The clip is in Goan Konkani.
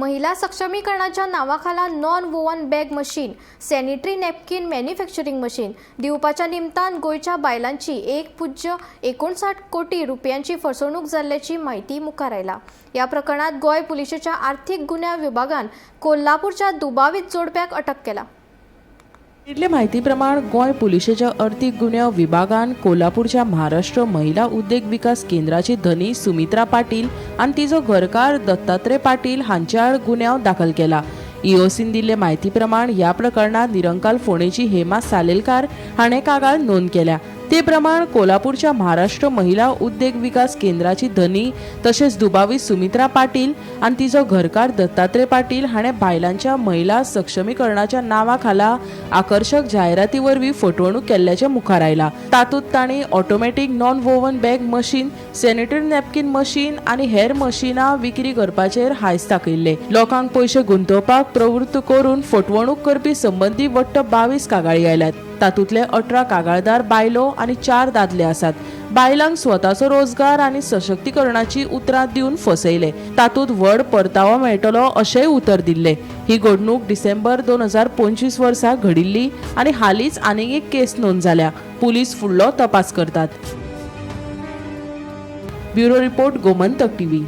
महिला सक्षमीकरणाच्या नांवाखाला non woven bag machine, sanitary napkin manufacturing machine दिवपाच्या निमतान गोंयच्या बायलांची 1.59 कोटी रुपयांची फसवणूक जाल्ल्याची म्हायती मुखार आयला. ह्या प्रकरणात गोंय पुलिशेच्या आर्थिक गुन्यांव विभागान कोल्हापूरच्या दुबावीत जोडप्याक अटक केला. मेळिल्ले म्हायती प्रमाण गोंय पुलिशेच्या अर्थीक गुन्यांव विभागान कोल्हापूरच्या महाराष्ट्र महिला उद्देग विकास केंद्राची धनी सुमित्रा पाटील आनी तिचो घरकार दत्तात्रय पाटील हांचे आड गुन्यांव दाखल केला. ईओसीन दिल्ले म्हायती प्रमाण ह्या प्रकरणात निरंकाल फोंडेची हेमा सालेलकार हाणें कागाळ नोंद केल्या. ते प्रमाण कोल्हापूरच्या महाराष्ट्र महिला उद्देग विकास केंद्राची धनी तशेंच दुबावीत सुमित्रा पाटील आनी तिचो घरकार दत्तात्रय पाटील हाणें बायलांच्या महिला सक्षमीकरणाच्या नांवा खाला आकर्शक जायराती वरवीं फटवणूक केल्ल्याचें मुखार आयलां. तातूंत तांणी automatic non woven bag machine, sanitary napkin machine आनी हेर मशिनां विक्री करपाचेर हांयस दाखयल्लें. लोकांक पयशे गुंतोवपाक प्रवृत्त करून फटवणूक करपी संबंदी वट्ट 22 कागाळी आयल्यात. तातूंतले 18 कागाळदार बायलो आनी 4 दादले आसात. बायलांक स्वताचो रोजगार आनी सशक्तीकरणाची उतरां दिवन फसयले. तातूंत व्हड परतावो मेळटलो अशेंय उतर दिल्लें. ही घडणूक डिसेंबर 2025 वर्सा घडिल्ली आनी हालींच आनीक एक केस नोंद जाल्या. पुलीस फुडलो तपास करतात. Bureau report, Gomantak TV.